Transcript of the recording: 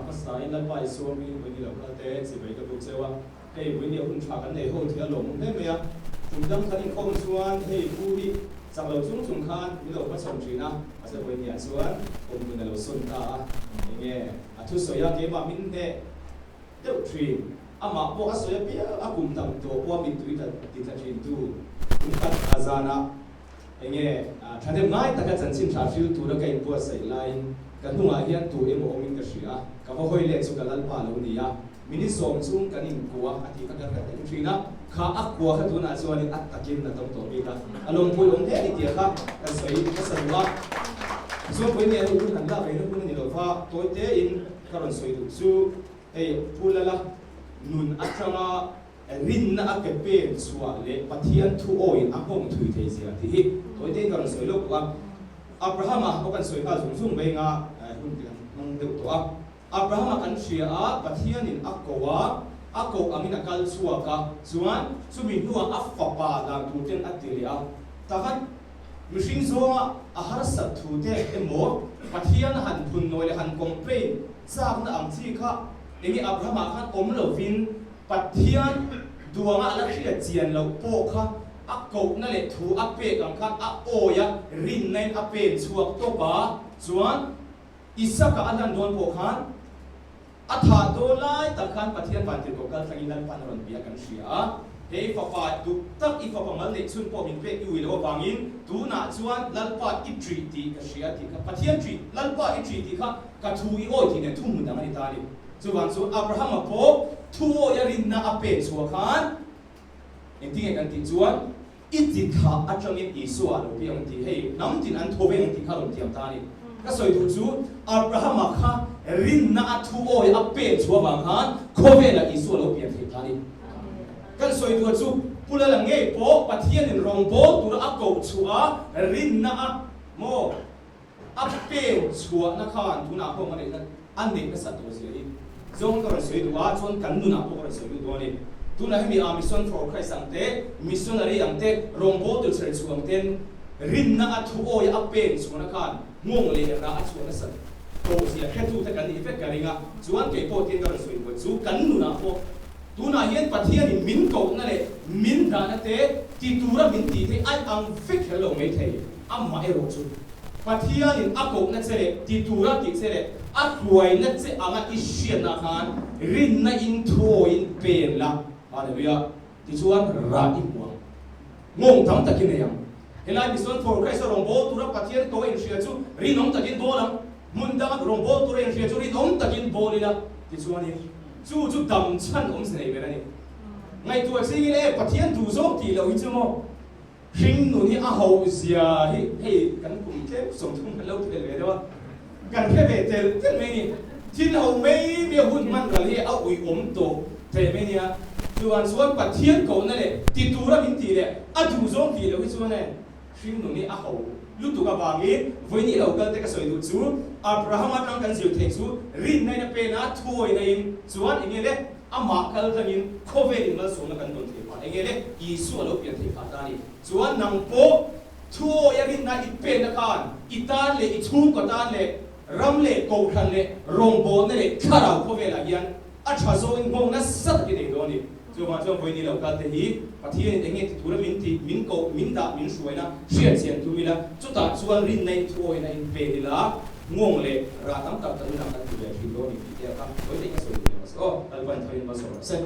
Hmasain Lalpa Isua hmingin vawiin lo kal te chibai ka buk cheu a, hei vawiin hi a hun tha kan nei ho thei a lawmawm hle mai a, kum dang kan inkhawm chuan hei pu hi chak lo chung chung khan min lo hmachhawn thin a, mahse vawiin hian chuan awm hmun a lo sawn ta a, enge a thusawi a keimah min hneh deuh thin, amah pawh a sawi apiang a kum tam tawh pawh a mittui tla ti tla thin tu kum khat a zanah Enge thahnem ngai taka chanchin tha hril tura ka inbuatsaih laiin ka hnungah hian tu emaw awmin ka hria a, ka va hawi leh chu ka Lalpa lo ni a, minute sawm chung kan inkua a tih kha ka hre reng thin a, kha a kua kha tunah chuanin a takin a tawng tawh bik a, a lawmpui awm hle a ni tih kha kan sawi hmasa duh a. Tichuan vawiin hei hun han lak rehna hun a ni lo va, tawi tein ka rawn sawi duh chu hei Pu Lala nun atanga Rinna a ke pen chhuah leh Pathian thu awiin a nghawng thui thei zia tih hi tawi tein ka rawn sawi lawk duh a. Abrahama pawh kan sawi nghal zung zung mai nga hun kan hmang deuh tawh a. Abrahama kan hria a, Pathianin a ko a, a koh angin a kal chhuak a, chuan chumi hnuah a fapa dan tur ten a ti leh a. Takhan mihring zawnga a harsat thu te emaw Pathian a han phun nawi leh han complain chakna ang chi kha enge Abrahama khan awm lovin Pathian duanga a la hriat chian loh pawh kha a kohna leh thu a pek ang khan a awi a, rinnain a pen chhuak tawp a, chuan Isaka a hlan dawn pawh khan a thah dawn lai tak khan Pathian vantirhkoh kal thlangin Lalpan a rawn bia kan hria a, Hei fapa duh tak i fapa mal neih chhun pawh min pek i ui loh avangin tunah chuan Lalpa i ṭih tih ka hria tih kha Pathian ṭih Lalpa i ṭih tih kha ka thu i awi tih nen thu hmun dang a ni ta a ni. Chuvang chu Abrahama pawh thuawi a rinna a pek chhuah khan engtinge kan tih chuan i ti thlah atangin Isua a lo piang ang tih hei hnam tin an tho veng ang tih kha a rawn tiam ta a ni. Ka sawi duh chu Abrahama kha rinna a thuawi a pek chhuah vang khan khawvelah Isua a lo pian theih ta a ni. Kan sawi duh chu Pu Lala ngei pawh Pathianin rawngbâwl tura a koh chhuah a rinna a maw? A pen chhuahna khan tunah pawh ka neih a neih nasa tawh zia hi zawng ka rawn sawi duh a, chuan kan nunah pawh ka rawn sawi duh dawn a ni. Tunah hemi a Mission for Christ ang te, Missionary ang te, rawngbâwl tur chher chhuah ang ten rinna a thu awi a pen chhuahna khan nghawng leh rah a chhuah nasa tawh zia hretute kan nih vek ka ring a, chuan kei pawh tin ka rawn sawi buai chu kan nunah pawh tunah hian Pathianin min kohna leh min dahna te ti tura min tih theih a ang vek kher lo maithei amaherawh chu. Pathianin a kohna che leh ti tura tih che leh a hruaina che anga i hriatna khan rinna in thuawiin pen la, Hallelujah, tichuan rah i hmu ang. Nghawng tam tak i nei ang. Helai Mission for Christ a rawngbâwl tura Pathian tawh a inhria chu rinawm takin bâwl ang. Hmun danga rawngbâwl tura inhria chu rinawm takin bâwl ila, tichuanin chu chu dam chhan awmze nei ber a ni. Ngaihtuah chingin e, Pathian duhzawng tih loh hi chu maw? Hring nun hi a ho zia hi hei kan kum tlem 30 kan lo tel ve deuh a, kan hre ve tel tel mai ni. Thil ho mai mai a hun hman ral hi a uiawm tawh thei mai nia. Chuan chuan Pathian kohna leh ti tura min tih leh a duh zawng tih loh hi chuan e hring nun hi a ho lutuk avangin vawiin lo kal te ka sawi duh chu Abraham atang kan zir theih chu rinna in a pen a, thuawina in chuan enge le? Amah kal tlangin khawvel in malsawmna kan dawn thei phah enge le? Isua lo pian thei phah ta a ni. Chuan nang pawh thuawi a rinna i penna khan i tan leh i chhungkaw tan leh ram leh kohhran leh rawngbawlna leh thlarau khawvelah hian a tha zawngin nghawng nasa takin ei dawn a ni. Chuvang chuan vawiin i lo kal te hi Pathianin enge ti tura min tih, min koh, min dah, min hruaina hriat chian tum ila, chutah chuan rinna in thuawina in pen ila, Nghawng leh rah tam tak kan nunah kan ti ve thin dawn ni tih te a kha sawi theih ka sawi duh leh mahse aw, Lalpa in tharin malsawm rawh se.